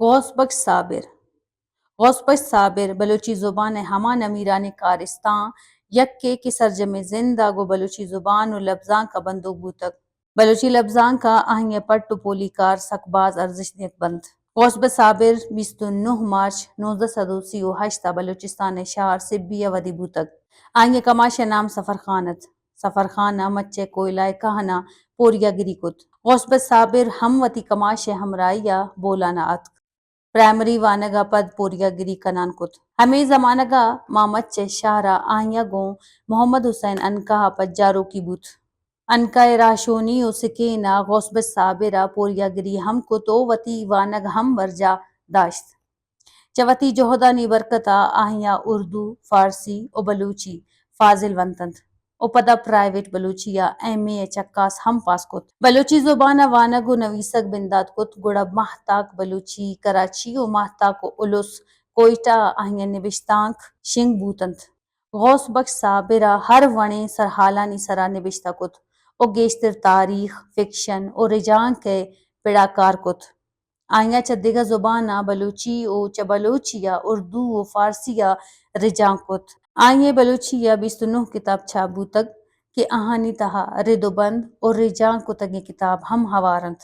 غوث بخش صابر۔ غوث بخش صابر بلوچی زبان ءِ ہما نمیرانیں کارستاں یکے کہ سرجمیں زند ءَ گوں بلوچی زبان ءُ لبزانک ءَ بندوک بوتگ۔ بلوچی لبزانک ءَ آئی ءِ پٹ ءُ پولی کار سک باز ارزشت دیگ بنت۔ غوث بخش صابر بیست ءُ نھ مارچ نوزدہ سد ءُ سی ءُ ہشت ءَ بلوچستان ءِ شہر سبی ءَ ودی بوتگ۔ آئی ءِ کماش ءِ نام سفر خان ات۔ سفر خان ءَ مچ ءِ کوئلہ ءِ کہن ءَ پوریاگری کت۔ غوث بخش صابر ہم وتی کماش ءِ ہمراہی ءَ بولان ءَ اتک۔ پرائمری وانگ ءَ پد پوریاگری کنان کت۔ ہمے زمانگ ءَ ماں مچ ءِ شہر ءَ آئی ءَ گوں محمد حسین عنقا ءَ پجاروکی بوت۔ عنقا ءِ راہشونی ءُ سکین ءَ غوث بخش صابر ءَ پوریاگری ہم کت ءُ وتی وانگ ہم برجاہ داشت۔ چہ وتی جہدانی برکت ءَ آئی ءَ اردو، فارسی ءُ بلوچی فاضل ونت انت ءُ پدا پرائیویٹ بلوچی ءَ ایم اے ءِ چکاس ہم پاس کت۔ بلوچی زبان ءَ وانگ ءُ نویسگ بندات کت، گڑا ماہتاک بلوچی کراچی ءُ ماہتاک الس کوئٹہ ءَ آئی ءِ نبشتانک شنگ بوت انت۔ غوث بخش صابر ءَ ہر وڑیں سرحالانی سرا نبشتہ کت ءُ گیشتر تاریخ، فکشن ءُ رجانک ءِ پڑا کار کت۔ آئی ءَ چہ دگہ زباناں بلوچی ءُ چہ بلوچی ءَ اردو ءُ فارسی ءَ رجانک کت۔ آئی ءِ بلوچی ءَ بیست ءُ نھ کتاب چاپ بوتگ کہ آہانی تہا رد ءُ بند ءُ رجانک کتگیں کتاب ہم ہوار انت۔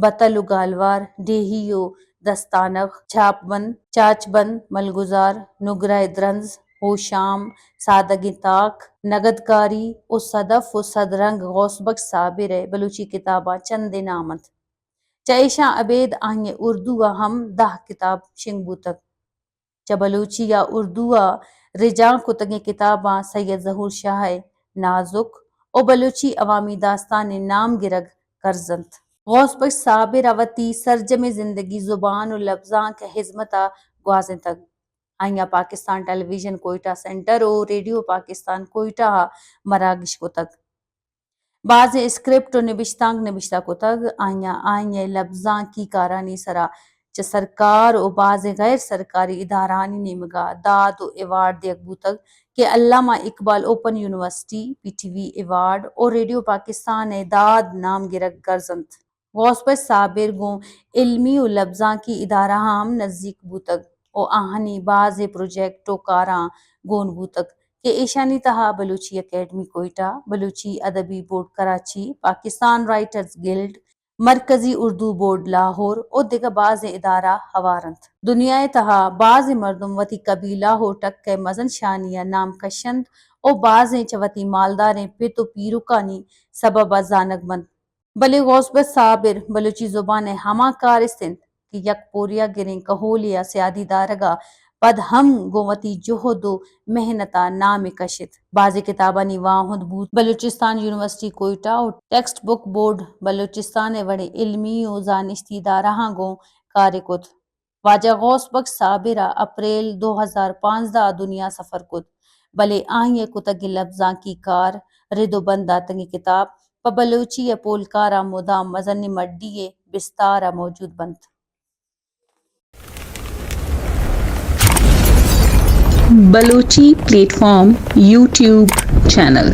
بتل ءُ گالوار، ڈیہی ءُ دستانغ، چاپ بند، چاچ بند، ملگزار، نگرہ ءِ درنز، ہوشام، سادگیں تاک، نگدکاری ءُ صدف ءُ صد رنگ غوث بخش صابر ءِ بلوچی کتاباں چندے نام انت۔ چہ ایشاں ابید آئی ءِ اردو ءَ ہم دہ کتاب شنگ بوتگ۔ چہ بلوچی ءَ اردو ءَ رجانک کتگیں کتاباں سید ظہور شاہ ءِ نازک ءُ بلوچی عوامی داستان ءِ نام گرگ کرز انت۔ غوث بخش صابر ءَ وتی سرجمیں زندگی زبان ءُ لبزانک ءِ ہزمت ءَ گوازینتگ۔ آئی ءَ پاکستان ٹیلی ویژن کوئٹہ سینٹر ءُ ریڈیو پاکستان کوئٹہ ءَ مراگش کتگ۔ بازیں اسکرپٹ ءُ نبشتانک نبشتہ کتگ۔ آئی ءَ، آئی ءِ لبزانکی کارانی سرا چہ سرکار ءُ بازیں غیر سرکاری ادارہانی نیمگ ءَ داد ءُ ایوارڈ دیگ بوتگ کہ علامہ Iqbal open university, P T V award ءُ ریڈیو پاکستان ءِ داد نام گرگ کرز انت۔ غوث بخش صابر گوں علمی ءُ لبزانکی ادارہاں ہم نزیک بوتگ ءُ آہانی بازیں پروجیکٹ ءُ کاراں گون بوتگ کہ ایشانی تہا بلوچی اکیڈمی کوئٹہ، بلوچی ادبی بورڈ کراچی، پاکستان رائٹرز گلڈ، مرکزی اردو بورڈ لاہور ءُ دگہ بازیں ادارہ ہوار انت۔ دنیا ءِ تہا بازیں مردم وتی قبیلہ ءُ ٹک ءِ مزن شانی ءَ نام کش انت ءُ بازیں چہ وتی مالداریں پت ءُ پیرکانی سبب ءَ زانگ بنت۔ بلے غوث بخش صابر بلوچی زبان ءِ ہما کارست انت کہ یک پوریاگریں کہولے ءِ سیادی دارگ ءَ پد ہم گوں وتی جہد ءُ محنت ءَ نامے کشت۔ بازیں کتابانی واہند بوت۔ بلوچستان یونیورسٹی کوئٹہ ءُ ٹیکسٹ بک بورڈ بلوچستان ءِ وڑیں علمی ءُ زانشتی ادارہاں گوں کارے کت۔ واجہ غوث بخش صابر ءَ اپریل دو ہزار پانزدہ ءَ دنیا سفر کت، بلے آئی ءِ کتگیں لبزانکی کار، رد ءُ بند داتگیں کتاب پہ بلوچی ءِ پولکار ءَ مدام مزنیں مڈی ءِ بستار ءَ موجود بنت۔ Balochi plate form YouTube channel.